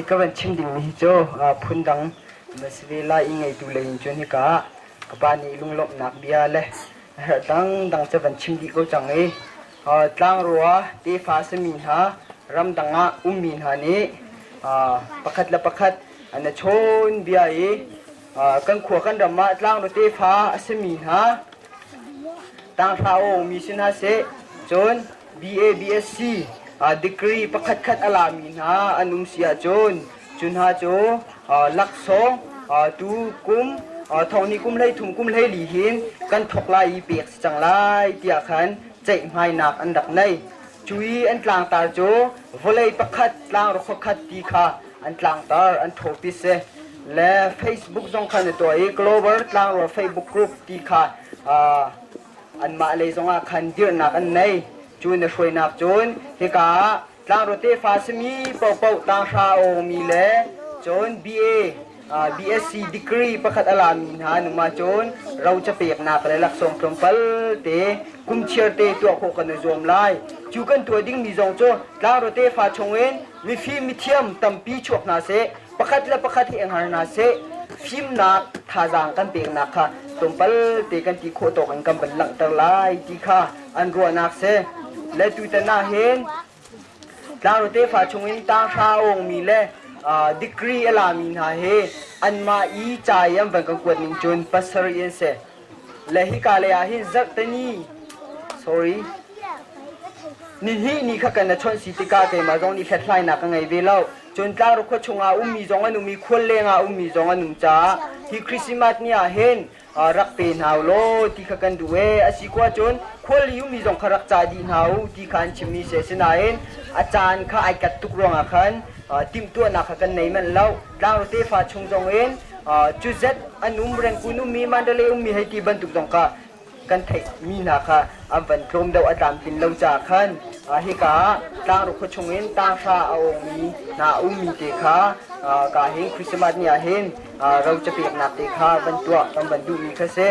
ka van chim dingmi hi cu phundang na si ve lai i ngeitu lei in cun hika ah ka pa nih lunglawmhnak bia le a herh dangdang cu van chim dih ko cang i tlangrua tefa simi hna ramdang ah ummi hna nih pakhat le pakhat an i chawn bia i kan khua kan ram ah tlangrua tefa a simi hna tanghra a awngmi si hna seh cun BA BSc degree pakhatkhat a lami hna an um si ahcun cu hna cu laksawng tu kum thongni kum 13 kum 14 hin kan thawk lai i pek si cang lai tiah khan ceihmainak an rak nei. Cu i an tlangtar cu vawlei pakhat tlangro khuakhat ti kha an tlangtar an thawpi si. Le Facebook zong khan a tuah i Global Tlangro Facebook Group ti kha anmah lei zongah khan dirhnak an nei. Cu na hruainak cun hika ah tlangro tefa simi paohpaoh tanghra a awngmi le cun BA BSc degree pakhat a lami hna numa cun roca peknak le laksawng tlawmpal te kum chiar te tuah khawh kan i zuam lai. Cu kan tuah dingmi zong cu tlangro tefa chungin mifim mithiam tampi chuak hna seh, pakhat le pakhat hi i hngar hna seh, fimnak thazaang kan peknak kha tlawmpal te kan ti khawh tawk in kan van langhter lai ti kha an ruahnak si. Le tutan ah hin tlangro tefa chungin tanghra a awngmi le degree a lami hna hi anmah i ca i an van kan kuat ning cun pasarih an si. Le hika lei ah hin zarhteni sorry nihnih ni kha kan na chawnh si tikah keimah zong nih hlathlainak ka ngei ve lo. Cun tlangro khua chungah ummi zong an um i khual lengah ummi zong an um caah hi Christmas ni ah hin rak pe hna u law ti kha kan duh ee. A si ko ahcun khual i ummi zong kha rak ca dih hna u ti kha an chimmi si. Asinain a caan kha ai kat tuk ruangah khan timhtuahnak kha kan nei manh lo. Tlangro tefa chung zong in cu zet an um Rengkun ummi Mandalay ummi hei ti bantuk zong kha kan theihmi hna kha an van tlawm deuh a tlamtlin lo caah khan hika ah tlangro khua chungin tanghra a awngmi hna a ummi te kha ka hin Christmas ni ah hin roca peknak te kha van tuah kan van duhmi kha si.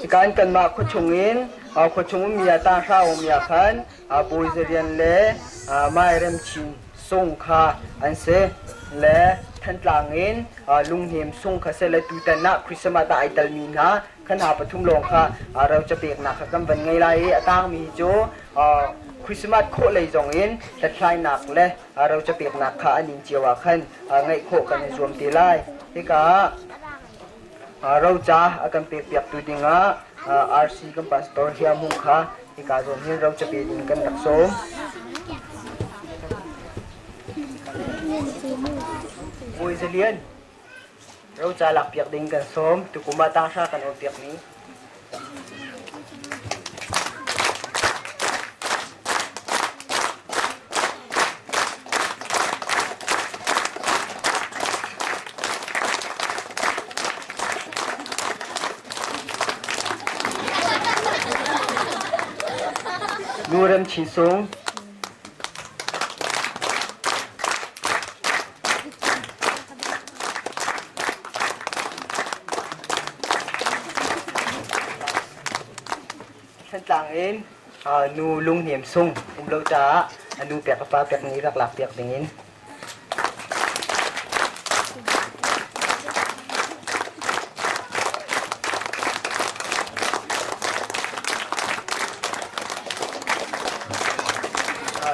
Hika in kanmah khua chungin khua chung ummi ah tanghra ummi ah khan Bawi Zarian le Mai Rem Chin Sung kha an si le Thantlang in Lunghnem Sung kha si le tutan ah Christmas ah ai telmi hna kha hna pathum lawng kha roca peknak kha kan van ngei lai i a tangmi cu Christmas khawh lei zong in hlathlainak le roca peknak kha an in cio ah khan ngeih khawh kan i zuam te lai. Hika ah roca a kan pekpiaktu dingah RC kan pastor Hia Hmung kha hika zawn hin roca pe ding kan rak sawm. Bawi Zalian roca lakpiak ding kan sawm. Tukum ah tanghra kan awnpiakmi. Nu Rem Chin Sung Thantlang in nu lunghnem sung um lo caah a nu pek a pa pek nih rak lak piak dingin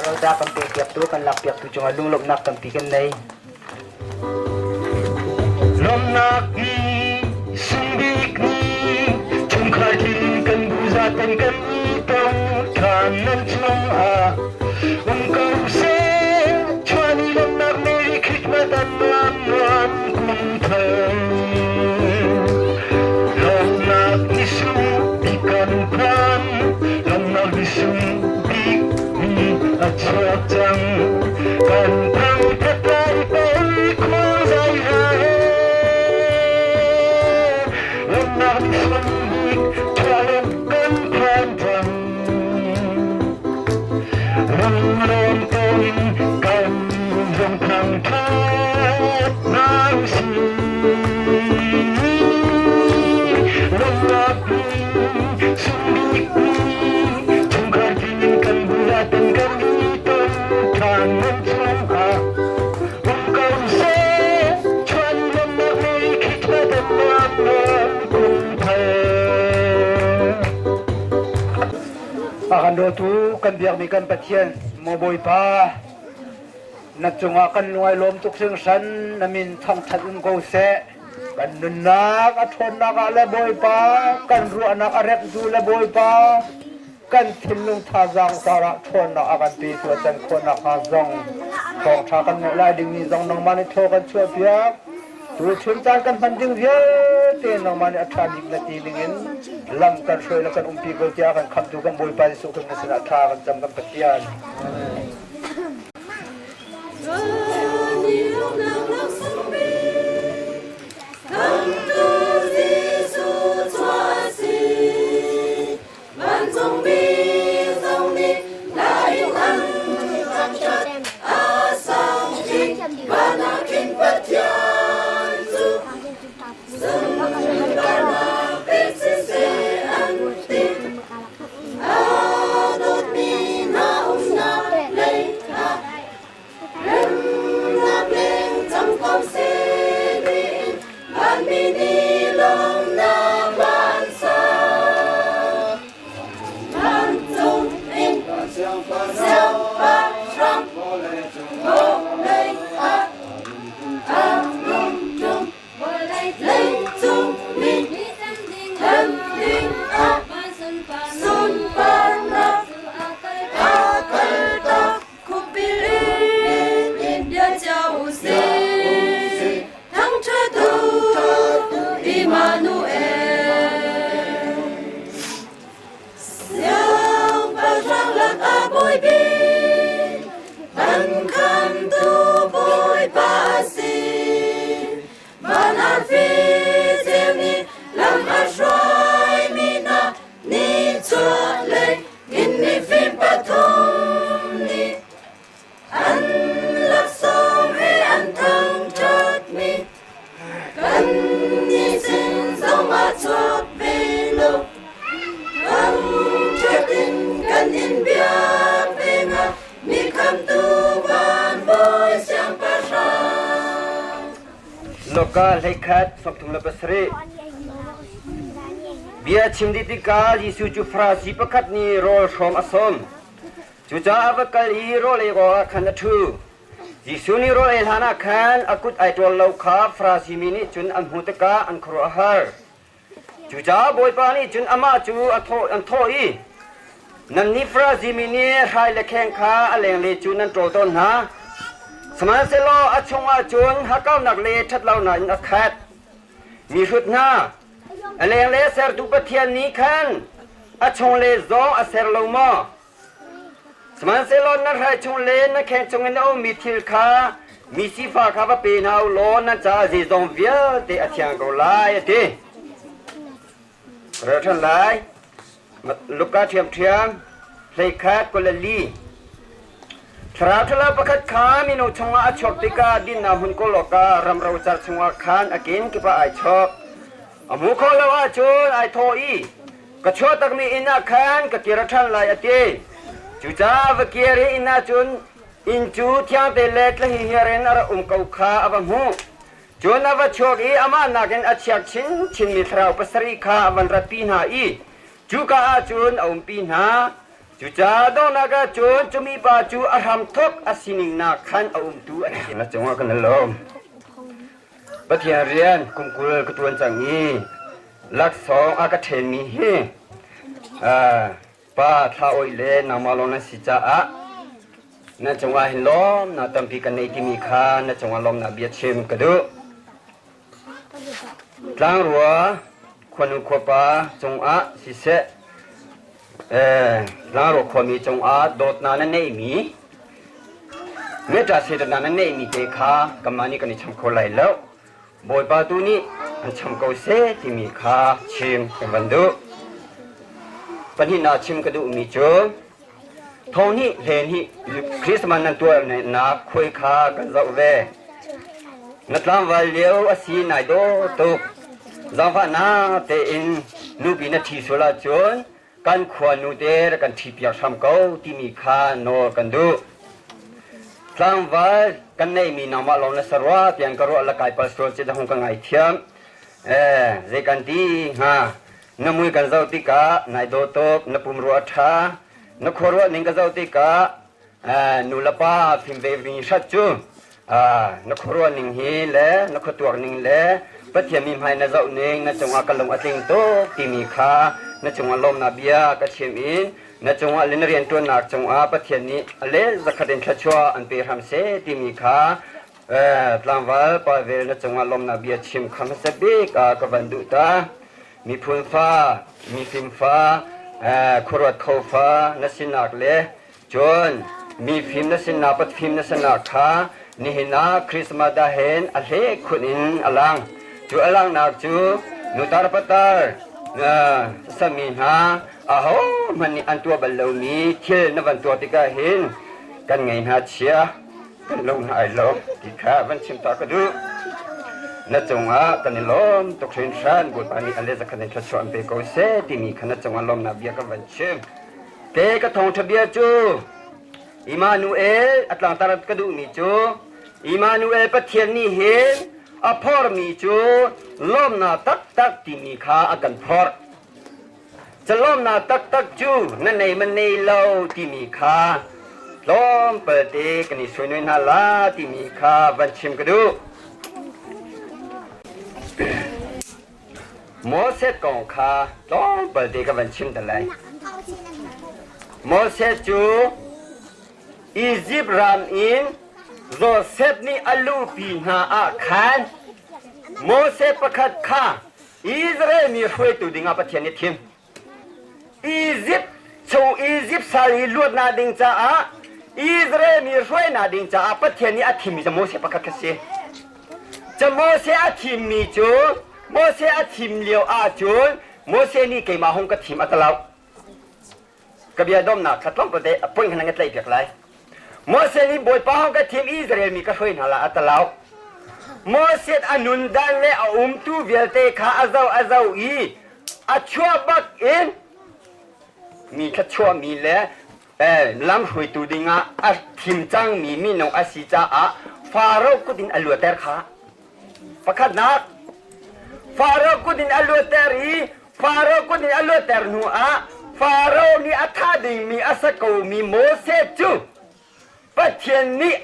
Roca kan pek piaktu kan lak piaktu cungah lunglawmhnak tampi kan nei. Lawmhnak ni sungbik ni chungkhar tling kan bu zaten kan i tong thlan nan chungah um ko seh chuani lawmhnak Merry Christmas an nuam nuam kum thar lawmhnak ni sungbik kan phan lawmhnak ni sungbik ni a chuak cang kan thangthat lai pei khuazai hna he lawmhnak ni sungbik chuahlawm kan phan cang lunglawm tein kan zong thangthat hna usih lawmhnak ni sungbik ni chungkhar tling kan bu. Kan dawtu kan biakmi kan Pathian maw Bawipa, na cungah kan lung ai lawm tuk hringhran, na min thangṭhat um ko seh. Kan nunnak a ṭhawnnak ah le Bawipa, kan ruahnak a remhtu le Bawipa, kan thinlung thazaang zarah ṭhawnnak a kan petu a can khawhnak hnga zong thawngṭha kan ngaih lai dingmi zong nangmah nih thaw kan chuahpiak. Tuchun caan kan hman ding vialte nangmah nih a ṭha bik na ti ningin lam kan hruai le kan umpi ko tiah kan khamtu kan Bawipa Jesuh Khrist na sinah thla kan cam kan Pathian. Vancungmi zong nih hla in an thangṭhat, a sang bik van ah khin Pathian cu sunparnak pek siseh an ti. A dawtmi hna umnak lei ah remnak leng cang ko seh tiin vanmi nih lawmhnak hla an sa. Vancung in siangpahrang vawlei ah a rung ṭum. Leicung mi them ding ah sunparnak a kaltak. Khupbil in bia cio u sih, thangṭhat u Immanuel. Siangpahrang lakah bawi bik, kan khamtu Bawipa a si. Van arfi ceu nih lam a hruaimi hna nichuahlei in mifim pathum nih an laksawng he an thangṭhatmi kannih sin zongah chuak ve lo. Thangṭhat in kan in biak ve hnga, mi khamtu van bawi siangpahrang. Loka hleikhat 37. Bia a chim dih tikah Jesuh cu Farasi pakhat nih rawl hrawm a sawm. Cucaah a va kal i rawl ei awkah khan a ṭhu. Jesuh nih rawl ei hlanah khan a kut ai ṭawl lo kha Farasi mi nih cun an hmuh tikah an khuaruah a har. Cucaah Bawipa nih cun amah cu a thawh, an thawh i, Nannih Farasi mi nih hrai le kheng kha a lenglei cu nan ṭawl tawn hna. Sihmanhsehlaw a chungah cun hakkaunak le ṭhatlonak in a khat. Mihrut hna, a lenglei sertu Pathian nih khan a chunglei zong a ser lo maw? Sihmanhsehlaw na hrai chung le na kheng chungin a ummi thil kha mi sifak kha va pe hna u law nan caah zeizong vialte a thiang ko lai, a ti. Rel ṭhan lai. Luka ṭhiamṭhiam, hleikhat 24. Thlarau ṭhalo pakhat kha mino chungah a chuak tikah dinnak hmun kawl awkah ram rocar chungah khan a kenkip ah ai chawk. A hmuh khawh lo ahcun ai thawh i, Ka chuah takmi inn ah khan ka kir ṭhan lai, a ti. Cucaah va kir i inn ah cun inn cu thiangte le tlahihiar in a rak um ko kha a va hmuh. Cun a va chuak i amah nakin a chiak chinchinmi thlarau pasarih kha a van ratpi hna i cuka ah cun a umpi hna. Cucaah donghnak ah cun cu mipa cu a hramthawk a sining nakkhan a umtu a si. Na cungah kan i lawm. Pathian rian kum 20 ka ṭuan cang i laksawng a ka ṭhenmi hi pa thla awih le nangmah lawng nan si caah nan cungah hin lawmnak tampi kan nei timi kha na cungah lawmnak bia chim ka duh. Tlangrua khuanu khuapa cungah siseh tlangrua khuami cungah dawtnak na neihmi metta sedatnak na neihmi te kha kanmah nih kan i cham kho lai lo. Bawipa tu nih an cham ko seh timi kha chim kan van duh. Pahnihnak chim ka duhmi cu Thawng nih hlen hi Christmas nan tuahnak khuai kha kan zoh ve. Na tlangval lio a si nai dawh tuk. Zaangfahnak tein nupi na ṭhi sual ahcun kan khua nute rak kan ṭhipiak hram ko timi kha nawl kan duh. Tlangval kan neihmi nangmah lawng na sarua tiang ka ruah la kai pal sual ci hung ka ngaithiam. Zei kan ti hnga? Na mui kan zoh tikah nai dawh tuk, na pumrua a ṭha. Na khuaruah ning ka zoh tikah nu le pa fim ve mi hrat cu na khuaruah ning hi le na khuatuak ning le Pathian mi hmai na zoh ning na cungah ka lung a tling tuk timi kha na cungah lawmnak bia ka chim in na cungah le na rianṭuannak cungah Pathian nih a le zakhat in thluachuah an pe hram seh timi kha tlangval pa vel na cungah lawmnak bia chim kha hmasa bik ah ka van duh ta. Miphun fa, mifim fa, khuaruat kho fa na sinak le cun mifim na sinak, patfim na sinak kha nihin ah Christmas ah hin a hleh khun in a lang. Cu a langhnak cu nutar patar sami hna ahohmanh nih an tuah bal lomi thil na van tuah tikah hin kan ngei hna chia kan lo hna ai lawm ti kha van chim ta ka duh. Na cungah kan i lawm tuk hrinhran Bawipa nih a le zakhat in thluachuah an pe ko seh timi kha na cungah lawmnak bia ka van chim. Te ka thawngṭha bia cu Immanuel a tlangtar ka duhmi cu Immanuel Pathian nih hin a phormi cu lawmnak taktak timi kha a kan phorh. Calawmnak taktak cu na nei ma nei lo timi kha tlawmpal te kan i suinui hna la timi kha van chim ka duh. Moses kong kha tlawmpal te ka van chim ta lai. Moses cu Izipt ram in Josef nih a luhpi hna ah khan Moses pakhat kha Israel mi hruaitu dingah Pathian nih thim. Izipt chung Izipt sal i luatnak ding caah Israel mi hruainak ding caah Pathian nih a thimmi cu Moses pakhat kha si. Cu Moses a thimmi cu Moses a thim lio ahcun Moses nih keimah hung ka thim a ka lo. Ka bia domnak kha tlawmpal te point kha na tlaih piak lai. Moses nih Bawipa hong ka thim Israel mi ka hruai hna lai a ti lo. Moses a nun dan le a umtu vialte kha a zoh a zoh i a chuah bak in mi thluachuahmi le lamhruaitu dingah a thim cangmi minung a si caah Faro kut in a luater kha. Pakhatnak, Faro kut in a luater i Faro kut in a luater hnuah Faro nih a thah dingmi a sa komi Moses cu Pathian nih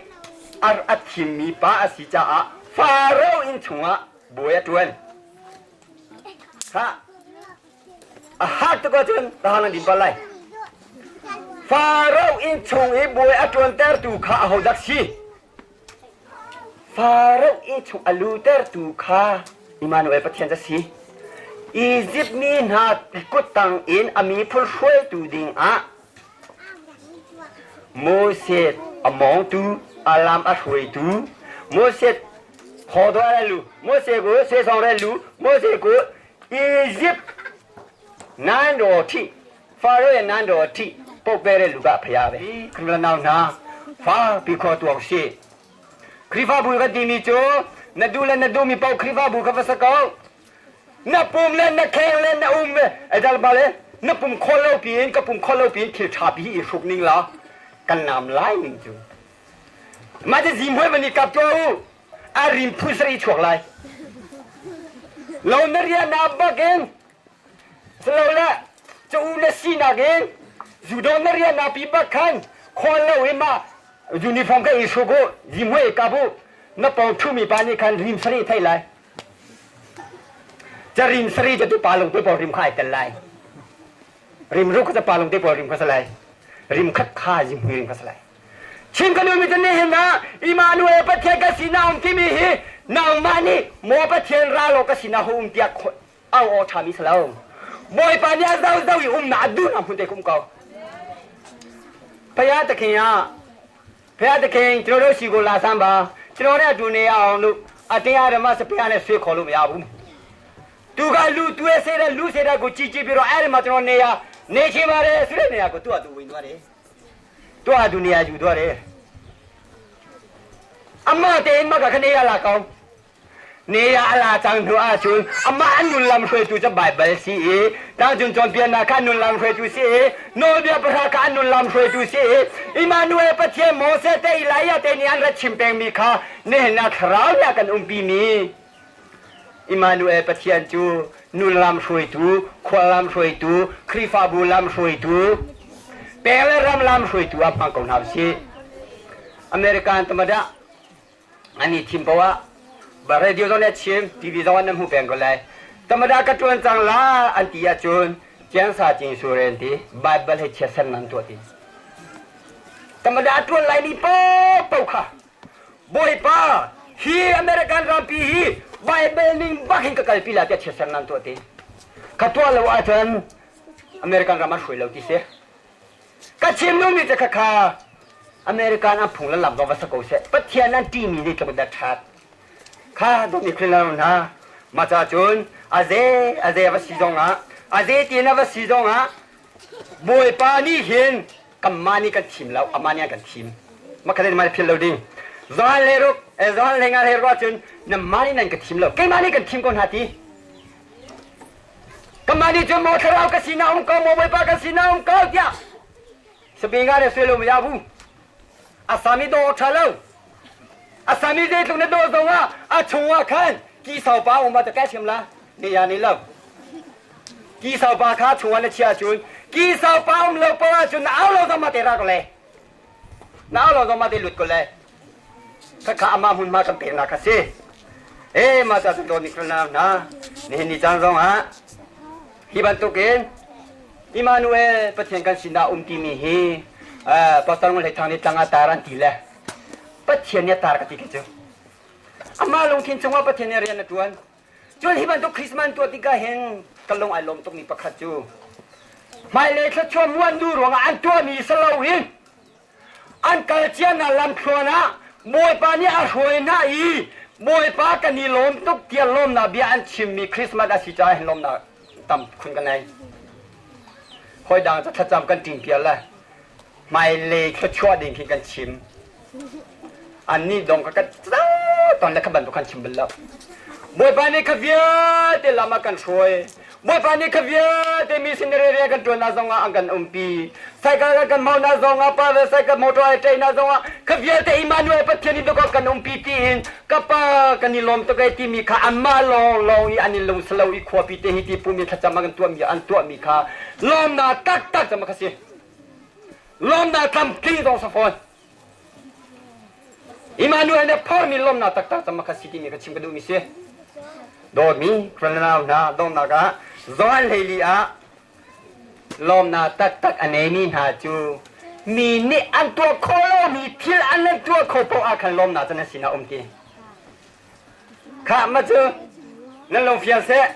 a thimmi pa a si caah Faro inn chungah bawi a ṭuan. Khah, a har tuk ahcun tahan an din bal lai. Faro inn chung i bawi a ṭuantertu kha ahodah si? Faro inn chung a lutertu kha Immanuel Pathian a si. Izipt mi hna kuttang in a miphun hruaitu dingah Moses a mawngtu, a lam a hruaitu, Moses khodor a lu, Moses ku sesong re lu, Moses ku Izipt nan ro thi Faro in nan ro ṭih pokpere lu ka phaya ve. Khrihfa nau hna, fa pi kho tuang si. Khrihfabu kan timi cu na duh le na duhmi paoh Khrihfabu kha va sa ko. Na pum le na kheng le na um le ba le na pum khol lo piin ka pum khol lo piin thil ṭha pi i hruk ning la kan nam lai ning cu. Mah te zim hoi van i kap tuah u. A rim phu sari chuak lai. Lo na rian na bak in Silole ca u na sinak in judo na rian na pi bak khan khawl lo i mah uniform kha i hruk u zimhoi kap u na pawng ṭhumi pa nih khan rim sarih thei lai ca rim sarih cu tu pa lung te pawl rim kha ai tel lai rim ruk kha pa lung te pawl rim kha si lai rim khat kha zimhui rim kha si lai Chin kan umi te nih hin ah Immanuel Pathian ka sinah um timi hi nangmah nih maw Pathian ra law ka sinah ho um tiah au aw ṭhami si lo. Bawipa nih a zozo i umnak a duhnak hmun te ka um ko. Phaya takhin ah phaya takhin chiro si ko la san ba chiro ne tu ne aung lu ating a rama sapya ne swe kho lu ya bu tu ga lu tu e se da lu se da ko chi chi bi ro ai ma chiro ne ya ne chi ma re sure ne ya ko tu a tu win wa re tu a du ne ya ju do re amma te in ma ka khane ya la ko Ne ah a la cang hnu ahcun amah an nun lam hruaitu cu Baibal si i tlangcung cawnpiaknak kha nun lam hruaitu si i nawlbia pahra kha an nun lam hruaitu si i Immanuel Pathian Moses te Elijah te nih an rak chim pengmi kha nihin ah thlarau nih a kan umpimi Immanuel Pathian cu nun lam hruaitu, khua lam hruaitu, Khrihfabu lam hruaitu. Peng le ram lam hruaitu ah hmang ko hna usih. American tamadah an i thim poah ah radio zong nih a chim, TV zong ah nan hmuh peng ko lai. Tamadah ka ṭuan cang la an ti ahcun Chiangsa Cing Sure an ti, Bible he chiatsernak an tuah ti. Tamadah a ṭuan laimi paohpaoh kha Bawipa, hi American rampi hi Bible ning bak hin ka kalpi la tiah chiatsernak an tuah ti. Ka tuah lo ahcun American ram an hruai lo ti si. Ka chim duhmi cu khakha American an phung le lam zong va sa ko seh. Pathian an ṭihmi zeitluk in dah ṭhat. Kha dawtmi Khrihla hna, mah ca cun a ze a ze va si zongah, a ze tiin a va si zongah Bawipa nih hin kanmah nih kan thim lo, amah nih a kan thim. Makhat in mah phil lo ding. Johan le ruk, Johan le nga le ruk ahcun nanmah nih nan ka thim lo, keimah nih kan thim ko hna ti. Kanmah nih cun maw thlarau ka sinah um ko, maw Bawipa ka sinah um ko tiah sabi nga le suai lo mi abu. A sami dawh ṭha lo. A sami zeitluk na dawh zong ah a chung ah khan kisau pa um ah ta kai thiam la. Ne ya ni lo. Kisau pa kha chung ah na chia cun kisau pa um lo pa ahcun na au lo zong ma te ra ko le. Na au lo zong ma te lut ko le. Khakha amah hmunhma kan peknak kha si. E mah ca cun dawtmi na hna nihin ni caan zong ah hi bantukin Immanuel Pathian kan sinah um timi hi Pastor Ngun Hlei Thang nih tlang ah tar an ti le Pathian nih a tar ka ti khi cu. Amah lungthin chungah Pathian nih rian a ṭuan. Cun hi bantuk Christmas tuah tikah hin ka lung ai lawm tukmi pakhat cu hmailei thluachuah muan duh ruangah an tuahmi si loin An kal cianak lamthluan ah Bawipa nih a hruai hna i Bawipa kan i lawm tuk tiah lawmnak bia an chimmi Christmas a si caah hin lawmnak tam khun ka nei. Hawi dang cu thlacam kan ṭing pial le hmailei thluachuah ding khi kan chim. Annih dong kha kan ton le kha bantuk kan chim bal lo. Bawipa nih kha vialte lam a kan hruai. Bawipa nih kha vialte mi sin rere kan ṭuannak zongah an kan umpi. Saikal kan kan maunak zongah pa le saikal motor ai ṭeinak zongah kha vialte Immanuel Pathian in dawk kan umpi tiin ka pa kan i lawm tuk ei timi kha anmah lawnglawng i an i lungsalo i khuapi te hi ti pumi thlacam an tuahmi an tuahmi kha lawmnak taktak cama kha si. Lawmnak tlamtling zong sa fawn. Immanuel nih phormi lawmnak taktak cang kha si timi ka chim ka duhmi si. Dawtmi nau hna donghnak ah Johan 14 ah lawmnak taktak a neimi hna cu mi nih an tuah khawh lomi thil an nan tuah kho paoh ah khan lawmnak cu nan sinah um ti. Khah ma cu nan lung fiang seh.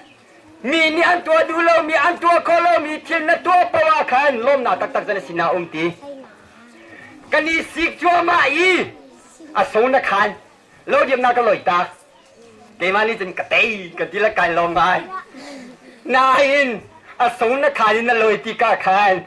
Mi nih an tuah duh lomi, an tuah khawh lomi thil na tuah paoh ah khan lawmnak taktak cu na sinah um ti. Kan i sik cuahmah i a sung na khan lo diamnak ka lawi tak. Keimah nih cun ka tei ka ti le kai lawm ngai. Nain a sung na khan in na lawi tikah khan.